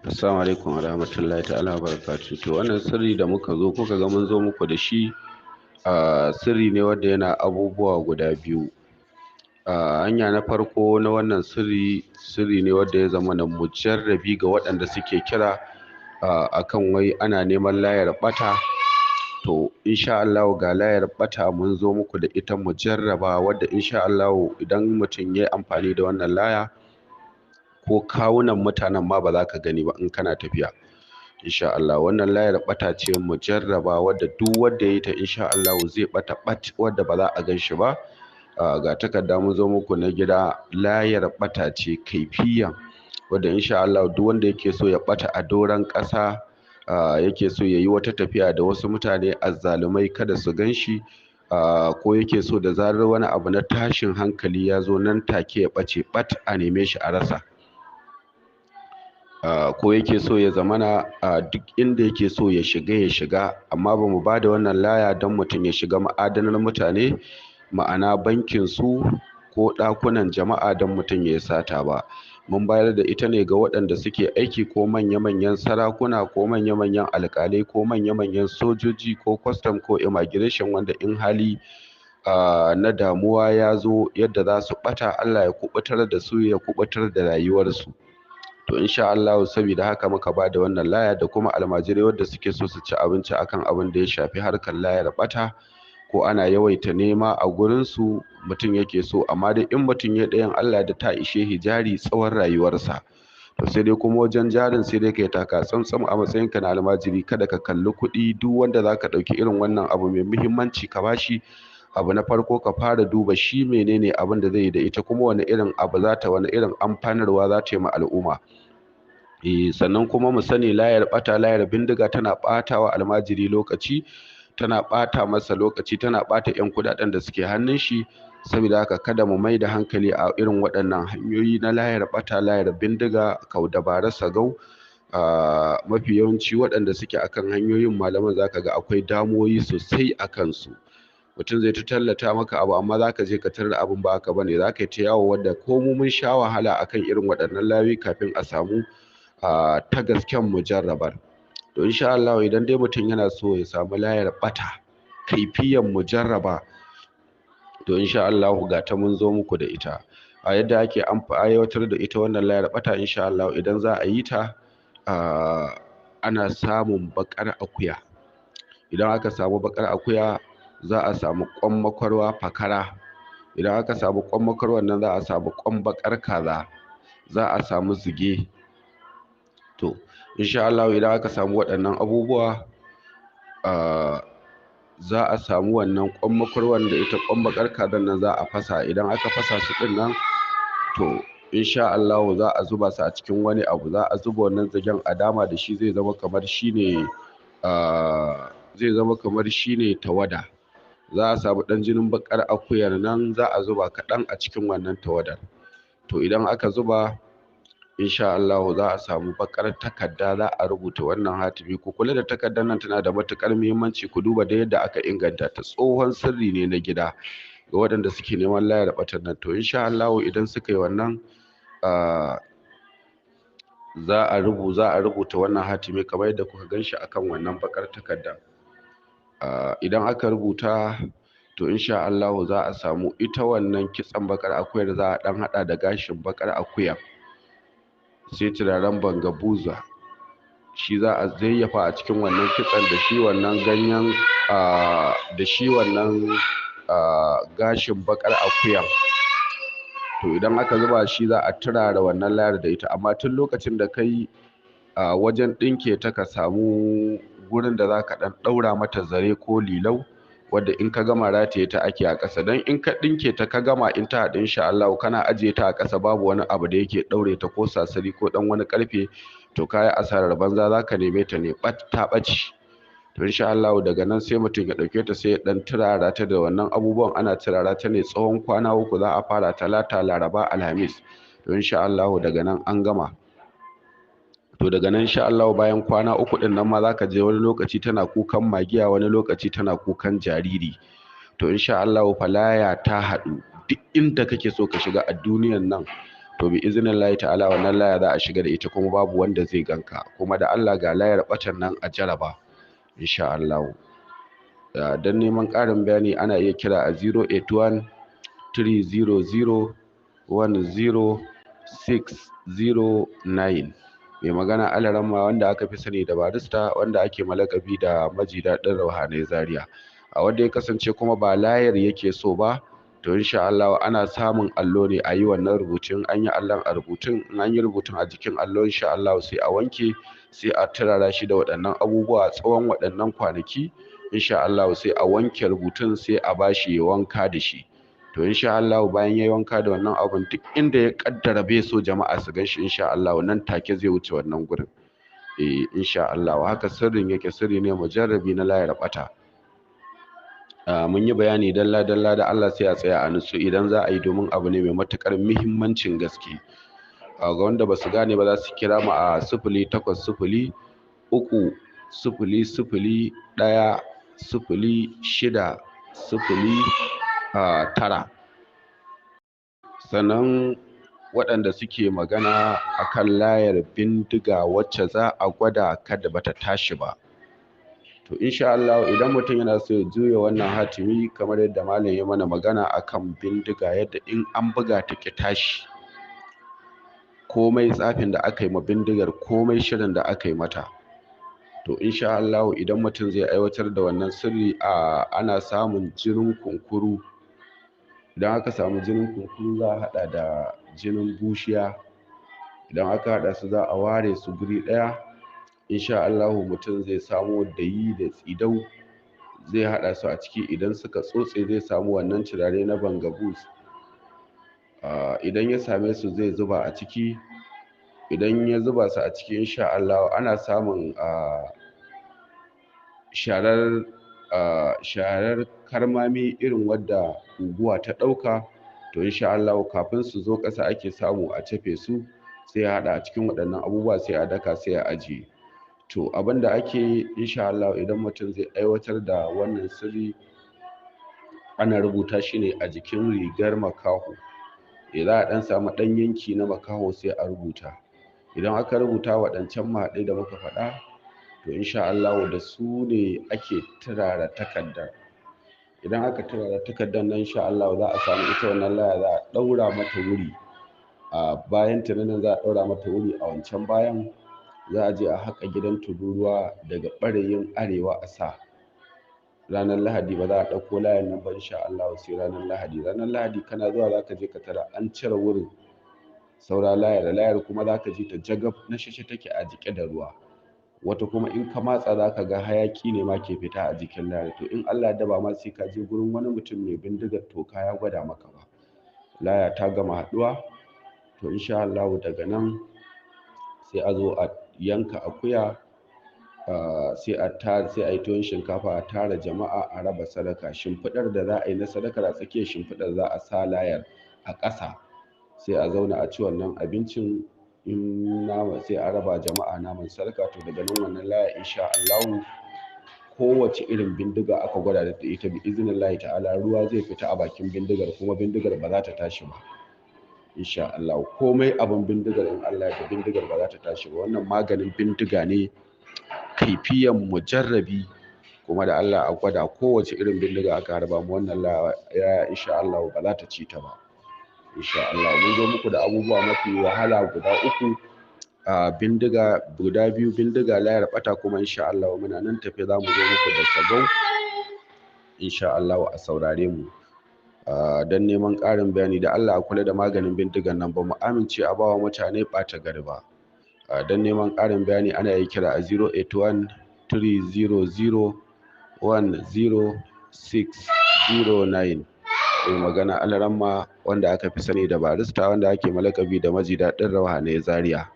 Assalamu alaikum warahmatullahi ta'ala wabarakatuh. To wannan sirri da muka zo kuka ga mun zo muku da shi, sirri ne wanda yana abubuwa guda biyu. Hanya na farko na wannan sirri, sirri ne wanda ya zama na mujarrabi ga waɗanda suke kira akan wai ana neman layar ɓata. To insha Allahu ga layar ɓata mun zo muku da ita mujarraba, wadda insha Allahu idan mutum ya yi amfani da wannan laya, ko kawunan mutanen ma ba za ka gani ba in kana tafiya. Insha Allah wannan layar ɓata ce mujarraba, wadda duk wanda ya yi ta insha Allahu zai ɓata ɓat, wadda ba za a gan shi ba. Ga takarda mun zo muku na gida, layar ɓata ce kaifiyan, wadda insha Allah duk wanda yake so ya ɓata a doron ƙasa, yake so ya yi wata tafiya da wasu mutane azzalumai kada su gan shi, ko yake so da zarar wani abu na tashin hankali ya zo nan take ya ɓace ɓat a neme shi a rasa. Ko yake so ya zamana duk inda yake so ya shiga ya shiga, amma ba mu ba da wannan laya don mutum ya shiga ma'adanar mutane, ma'ana bankin su ko ɗakunan jama'a don mutum ya sata ba. Mun bayar da ita ne ga waɗanda suke aiki ko manya-manyan sarakuna ko manya-manyan alƙalai ko manya-manyan sojoji ko custom ko immigration, wanda in hali na damuwa ya zo yadda za su ɓata, Allah ya kuɓutar da su ya kuɓutar da rayuwarsu. To insha Allahu saboda haka muka ba da wannan laya, da kuma almajirai wanda suke so su ci abinci akan abin da ya shafi harkar layar ɓata, ko ana yawaita nema a gurin su mutum yake so, amma dai in mutum ya ɗayan Allah da ta ishe shi jari tsawon rayuwarsa. To sai dai kuma wajen jarin sai dai kai taka tsantsan a matsayinka na almajiri, kada ka kalli kuɗi. Duk wanda zaka ɗauki irin wannan abu mai muhimmanci ka bashi, abu na farko ka fara duba shi menene abin da zai yi da ita, kuma wani irin abu za ta, wani irin amfanarwa za ta yi ma al'umma. Sannan kuma mu sani layar ɓata, layar bindiga tana ɓata wa almajiri lokaci, tana ɓata masa lokaci, tana ɓata 'yan kuɗaɗen da suke hannun shi. Saboda haka kada mu mai da hankali a irin waɗannan hanyoyi na layar ɓata, layar bindiga, kau dabara sagau. Mafi yawanci waɗanda suke akan hanyoyin malaman zaka ga akwai damuwoyi sosai a kansu. Mutum zai ta tallata maka abu, amma zaka je ka tarar abin ba haka bane. Zaka yi ta yawo, wadda ko mu mun sha wahala akan irin waɗannan layoyi kafin a samu ta gasken mujarrabar. To insha Allah idan dai mutum yana so ya samu layar ɓata kaifiyan mujarraba, to insha Allah ga ta mun zo muku da ita. A yadda ake aiwatar da ita wannan layar ɓata, insha Allah idan za a yi ta, ana samun baƙar akuya. Idan aka samu baƙar akuya, za a samu ƙwan makwarwa fakara. Idan aka samu ƙwan makwarwan nan, za a samu ƙwan baƙar kaza, za a samu zige. To insha Allah idan aka samu waɗannan abubuwa, za a samu wannan ƙwan makwarwan da ita ƙwan baƙar kazan nan za a fasa. Idan aka fasa su ɗin nan, to insha Allah za a zuba su a cikin wani abu. Za a zuba wannan zigen a dama da shi, zai zama kamar shine, zai zama kamar shine tawada. Za a samu ɗan jinin baƙar akuyar nan, za a zuba kaɗan a cikin wannan tawadar. To idan aka zuba, insha Allahu za a samu baƙar takarda, za a rubuta wannan hatimi. Ku kula da takardar nan, tana da matuƙar muhimmanci. Ku duba da yadda aka inganta ta, tsohon sirri ne na gida ga waɗanda suke neman layar ɓatan nan. To insha Allahu idan suka yi wannan, za a rubuta wannan hatimi kamar yadda kuka gan shi akan wannan baƙar takarda. Idan aka rubuta, to insha Allahu za a samu ita wannan kitson baƙar akuyar, za a ɗan haɗa da gashin baƙar akuya, sai turaren bangabuza, shi za a zayyafa a cikin wannan kitson da shi wannan ganyen, da shi wannan gashin baƙar akuya. To idan aka zuba shi, za a turara wannan layar da ita. Amma tun lokacin da kai wajen ɗinke ta, ka samu gurin da zaka ɗan ɗaura mata zare ko lilau, wadda in ka gama rataye ta ake a ƙasa. Don in ka ɗinke ta ka gama, in ta haɗu insha Allahu kana ajiye ta a ƙasa, babu wani abu da yake ɗaure ta ko sasari ko ɗan wani ƙarfe, to ka yi asarar banza, zaka neme ta ne ɓat ta ɓace. To insha Allahu daga nan sai mutum ya ɗauke ta, sai ya ɗan turara ta da wannan abubuwan. Ana turara ta ne tsawon kwana 3, za a fara Talata, Laraba, Alhamis. To insha Allahu daga nan an gama. To daga nan insha Allahu bayan kwana 3 ɗin nan ma zaka je wani lokaci tana kukan magiya, wani lokaci tana kukan jariri. To insha Allahu fa laya ta haɗu, duk inda kake so ka shiga a duniyan nan To bi iznillahi ta'ala wannan laya za a shiga da ita kuma babu wanda zai ganka. Kuma da Allah ga layar ɓatan nan a jaraba insha Allah. Don neman ƙarin bayani ana iya kira a 081 300 10609. Mai magana Alaramma, wanda aka fi sani da Barista, wanda ake malakabi da Maji Daɗin Rauhanai Zaria. A wanda ya kasance kuma ba layar yake so ba, to insha Allah ana samun allo ne a yi wannan rubutun. An yi allon a rubutun, in an yi rubutun a jikin allo, insha Allah sai a wanke, sai a turara shi da waɗannan abubuwa tsawon waɗannan kwanaki. Insha Allah sai a wanke rubutun, sai a bashi ya wanka da shi. To insha Allah bayan yayi wanka da wannan abun, duk inda ya kaddara bai so jama'a su ganshi, insha Allah nan take zai wuce wannan gurin. Insha Allah haka sirrin yake, sirri ne mujarrabi na layar bata. Mun yi bayani dalla dalla, da Allah sai a tsaya a nutsu idan za a yi, domin abu ne mai matukar muhimmancin gaske. Ga wanda basu gane ba, za su kira mu a 080 3 0 0 1 0 6 0 9. Sannan waɗanda suke magana akan layar bindiga wacce za a gwada kada bata tashi ba, to insha Allah idan mutum yana so ya juya wannan hatimi kamar yadda malam ya mana magana akan bindiga, yadda in an buga ta ki tashi, komai tsafin da aka yi ma bindigar, komai shirin da aka yi mata, to insha Allah idan mutum zai aiwatar da wannan sirri, ana samun jinin kunkuru. Idan aka samu jinin kunkuru, za a haɗa da jinin bushiya. Idan aka haɗa su, za a ware su guri ɗaya. Insha Allahu mutum zai samo dayi da tsidau, zai haɗa su a ciki. Idan suka tsotse, zai samu wannan turare na bangabus. Idan ya same su, zai zuba a ciki. Idan ya zuba su a ciki, insha Allahu ana samun sharar sharar karmami irin wadda guguwa ta ɗauka. To insha Allahu kafin su zo ƙasa ake samu a cafe su, sai a haɗa a cikin waɗannan abubuwa, sai a daka, sai a ajiye. To abinda ake yi insha Allahu idan mutum zai aiwatar da wannan sirri, ana rubuta shi ne a jikin rigar makaho. Za a ɗan samu ɗan yanki na makaho, sai a rubuta. Idan aka rubuta waɗancan mahaɗai da muka faɗa, to insha Allahu da su ne ake turara takardar. Idan aka turara takardar nan, insha Allahu za a samu ita wannan laya, za a ɗaura mata wuri a bayan ta nan, za a ɗaura mata wuri a wancan bayan. Za a je a haƙa gidan tururuwa daga ɓarayin arewa a sa. Ranar Lahadi ba za a ɗauko layan nan ba insha Allahu sai ranar Lahadi. Ranar Lahadi kana zuwa, za ka je ka tara an cire wurin, saura layar. Layar kuma za ka ji ta jagab na shashe take a jiƙe da ruwa. Wata kuma in ka matsa, za ka ga hayaƙi ne ma ke fita a jikin layar. To in Allah ya ba ma sai ka je gurin wani mutum mai bindigar toka ya gwada maka ba, laya ta gama haɗuwa. To insha Allahu daga nan sai a zo a yanka akuya, sai a sai a yi tuwon shinkafa, a tara jama'a, a raba sadaka. Shimfiɗar da za a yi na sadakar, a tsakiyar shimfiɗar za a sa layar a ƙasa, sai a zauna a ci wannan abincin. In nama, sai a raba jama'a naman sadaka. To daga nan wannan laya insha Allahu kowace irin bindiga aka gwada da ita, bi iznillahi ta'ala ruwa zai fita a bakin bindigar, kuma bindigar ba za ta tashi ba insha Allah. Komai abin bindigar, in Allah ya bindigar ba za ta tashi ba. Wannan maganin bindiga ne kaifiyan mujarrabi. Kuma da Allah a gwada, kowace irin bindiga aka harba mu wannan laya, insha Allah ba za ta ci ta ba insha Allah. Mun zo muku da abubuwa mafi wahala guda uku, a bindiga guda biyu, bindiga, layar bata. Kuma insha Allah muna nan tafe, za mu zo muku da sagau insha Allah. A saurare mu don neman ƙarin bayani. Da Allah a kula da maganin bindigan nan, ba mu amince a bawa mutane ɓata gari ba. Don neman ƙarin bayani ana yi kira a 081 300 10609. Mai magana Alaramma, wanda aka fi sani da Barista, wanda ake malakabi da Maji Daɗin Rauhanai Zaria.